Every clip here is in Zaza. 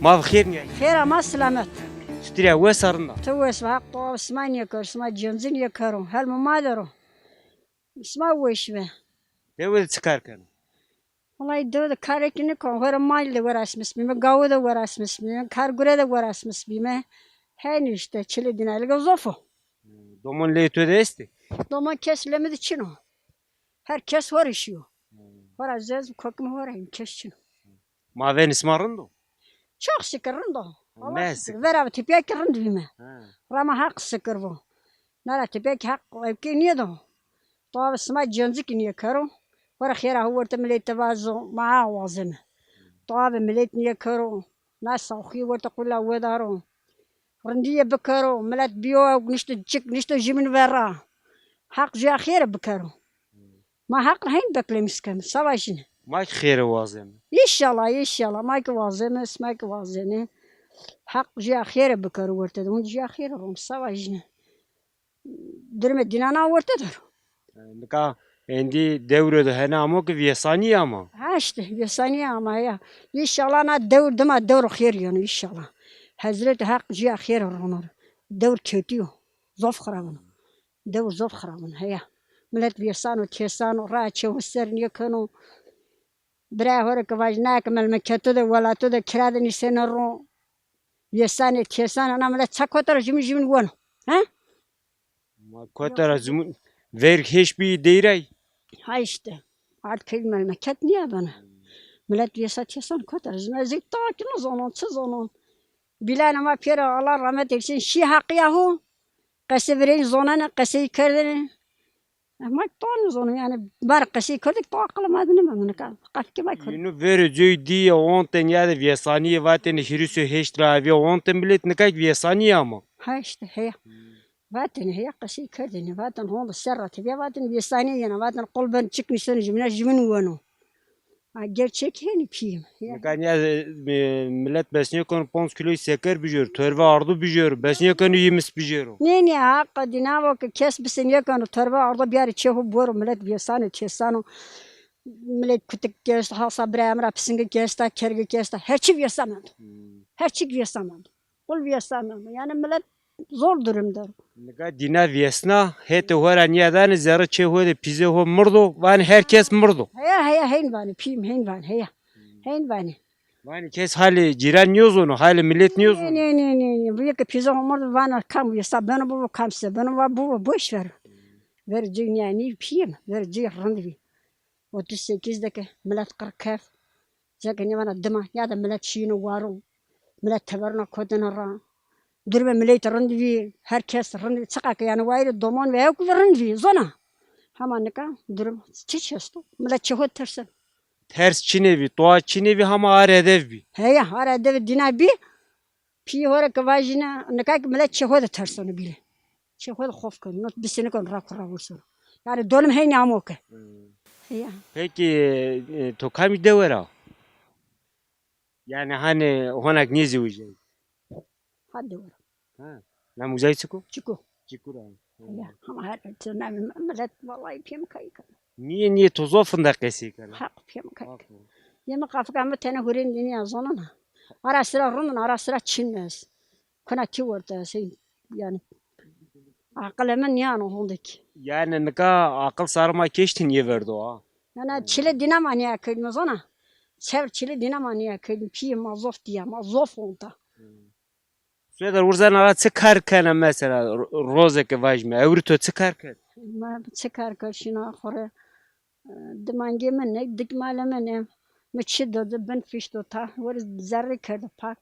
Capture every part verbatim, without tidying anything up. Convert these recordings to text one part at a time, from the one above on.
Ma bi xêr nîyay. Xêr ama selamet. Çitur ya, wes a, rind a? Ti wes be, Haq towa sima nîyekero, sima cenzî nîyekero. Helmê ma der o. Sima weş be. Dewe de çi kar keno? Wellahî dewe de karêkî nêkeno. Hora mal de werasmis bîme, gawe de werasmis bîme, kargure de werasmis bîme. Henî îşte, çilê dîna ege zof o. Domon leyê to de estê? Domon kes lê mi de çin o. Her kes hora şîyo. Hora zez, kokimê hora, kes çin o. Mavênê sima rind o? Çok şikir rind o. Allah şikir. Vera bi tepîya kî rind bîme. Rama Haq şikir bo. Nara tepîya kî Haq ewkê nêdo. Towa sima cenzî kî nêkero. Hora xêra ho werte milet de vazo, ma ha wazeme. Towa milet nêkero. Na sawxî werte qula wedaro. Rindîye bikero, milet bîyo, nişto cik, nişto jimîn vera. Haq jûya xêre bikero. Ma Haq ra hên beklemîş keme, se vajîne. Ma kî xêre wazeme. Înşallah, înşallah. Ma kî wazeme, sima kî wazenê. Haq jûya xêre bikero werte de. Hûn jûya xêre ron, se vajîne. Durumê dîna na werte der o. Nika êndî dewro de hene amo ke vêsanîye ama. Ha îşte, vêsanîye ama ya. Înşallah na dewr dima dewro xêr yeno înşallah. Hezretî Haq jûya xêre rono. Dewr ketî yo. Zof xirabin o. Dewr zof xirabin o, heya. Milet vêsano, têsano, raa çê ho ser nêkeno. Birayê ho rê ke vajî, naye ke memleketo de, welato de kira de nîsêne ro. Vêsanê, têsanê, na milet ça kota ra jimîn jimîn weno. He? Ma kota ra jimîn, verg hêş bî deyray. Ha îşte. Ard key memleket nîyabena. Milet vêsa têsan kota ra jimîn. Ez ê ta kî nêzonon, çi zonon. Bîlanê ma pêro, Allah rahmet eylesin, şî Haqîya ho. Qesê virên zonenê, qesey kerdêne. E, ma to nêzono, yanî, bar qesey kerdê, to aqilê ma de nêmendo nika. Qafkê ma kerd. Yînu verê coy dîye, ontê nîya de vêsanîye, vatêne hîris û heşt ra avîya ontê milet, nika kî vêsanîye ama. Ha îşte, heya. Vatêne, heya, qesey kerdêne, vatêne honde ser ra tepîya, vatêne vêsanîye yena, vatêne qul ben çik nîsêne jimîna, jimîn weno. Ha, gerçek hênî pîyê mi. Ya. Nika nîya, e, milet bes nêkeno ponc kîloyî seker bijero, torbe ardo bijero, bes nêkeno yîmis bijero. Nê, nê, Haqî dîna vo ke kes bise nêkeno, torbe ardo biyarê çê ho biwero, milet vêsanê, têsano. Milet kutik kî esta, hasa birayê mi ra pisingik kî esta, kergik kî esta, her çî vêsa mendo. Hmm. Her çî vêsa mendo. Qul vêsa mendo. Yanî milet zor durum der o. Nika dîna vêsna, hetê ho ra nîyadanê, zerrê çê ho de pîzê ho mirdo, vanê her kes mirdo. Heya, heya, hên vanê, pîyê mi hên vanê, heya. Hên vanê. Vanê kes halê cîran nêzono, halê milet nêzono. Nê, nê, nê, nê, nê. Bîyo ke pîzê ho mirdo, vana kam vêsa beno bibo, kam se beno va bibo, boş ver. Verê coy nîya nî pîyê mi, verê coy rind bî. Otuz sekiz de ke milet qir kef. Zeke nêvana dima, ya de milet şîyêne waro. Milet teberuna kotêne ra. Durumê miletî rind vî, her kes rind vî. Çiqa ke yanî wayîrê domon ve hewkî rind vî, zona. Hema nika durum çiç esto. Milet çê ho terseno. Ters çinê vî, toa çinê vî, hema ar edev bî. Heya, ar edev dîna bî. Pîyê ho rê ke vajîne, nika kî milet çê ho de terseno bîle. Çê ho de xof keno, not bisê nêkeno ra kura wirseno. Yanî dolim heynî amo ke. Hmm. Ya. Peki, e, to kamî dewe ra? Yanî hanî honak nêzewicay? Ha dewe ra. Ha. Namê uca yî çik o? Çiko. Çiko ra. Ya, hema her çi namê milet, wellahî pîyê mi kayî keno. Nîye, nîye, to zof inda qesey kena. Haq, pîyê mi kayî keno. Yê mi qafika mi tenê hurên dînî ya zonena. Ara sira rind in, ara sira çin ez. Kuna tî werte ez, hey, yanî. Aqilê mi nîyano honde kî. Yanî nika aqil sarê ma kêştî nêverdo ha. Yanî çilê dîna ma nîya kerdîme zona. Çewr çilê dîna ma nîya kerdîme. Pîyê ma zof dîya, ma zof honta. Hmm. Suedar, urzena ra çi kar kena mesela, ro-, rozê ke vajîme, ewro to çi kar kerd? Ma çi kar kerd, şîna xo rê, e, dimangê mi nê, dik malê mi nê, mi çi do di bin fişto ta, werê zerrê kerdo pak.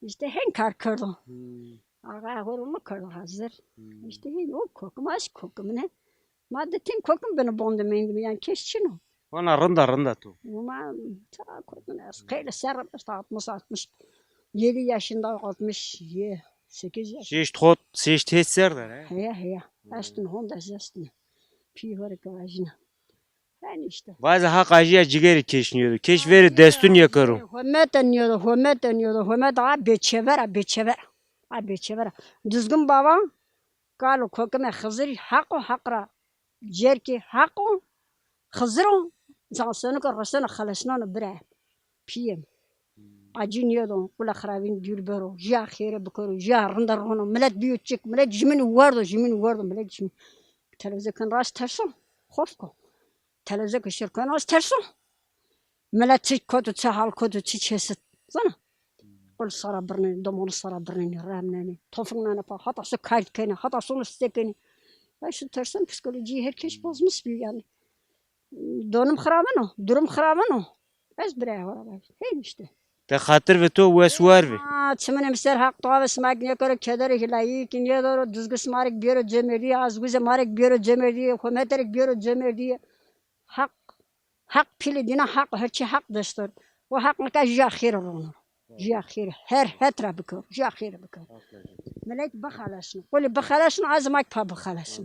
Îşte hên kar kerdo. Hmm. Axa xo rê mi kerdo hazir. Hmm. Îşte hên o kokim, ez kokim nê. Ma di tin kokim bini bon de mendîme, yanî kes çin o. Vana rind a, rind a to. Ma ça kotin ez, qeyle serrim esta altmış, altmış yedi yaşında, altmış sekiz yaş. Şeşt hot, şeşt heşt ser der, he? Heya, heya. Hmm. Estin honde ez estin. Pîyê ho rê ke vajîne. Yanî îşte. Vaze Haq ajîya cigerê kêş nîyedo. Kêş verê destûn nêkero. Homete nîyedo, homete nîyedo, homete a bêçever a, bêçever a. A bêçever a. Duzgin Bava, kalo kokimê Xizirî, Haq o, Haq ra cerkê Haq o, Xizir o, cansenike reseno xelesneno bire. Pîyê mi. acî nêdo, qula xirabîn dûr bero, jîya xêre bikero, jîya rinde rono. Milet bîyo çik, milet jimînî werdo, jimînî werdo, milet jimînî. Televîzyon ken ra ez terso, xof ko. Televîzyon ke şêr keno ez terso. Milet çi koto, çi hal koto, çi çêsit. Zana. Qul sara birnenî, domonu sara birnenî, remnenî. Tofik nane pa, hata so kayt kenî, hata sono site kenî. Ben şu tersen psikolojîyê her kes bozmuş bîyo yanî. Donim xirabeno, durum xirabeno. Ez biraya hora ben. Hên işte. Te xatir ve to wes war vî. Aa, çimin emser Haq toa ve sima ki nêkero kedere hilayî ki nêdoro, Duzgu sima rê ki bêro cemerdîye, Azgûzê ma rê ki bêro cemerdîye, hukûmeterê ki bêro cemerdîye. Haq, Haq pîlê dîna Haq, her çî Haq dest o. O Haq nika jîya xêr rono. Jîya xêr, her het ra bikero, jîya xêr bikero. Milet bixelesno. Qulî bixelesno, ez ma ki pa bixelesno.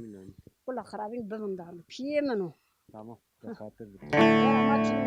Qula xirabîn bivindano. Pîyê min o. Tamam. Te xatir ve.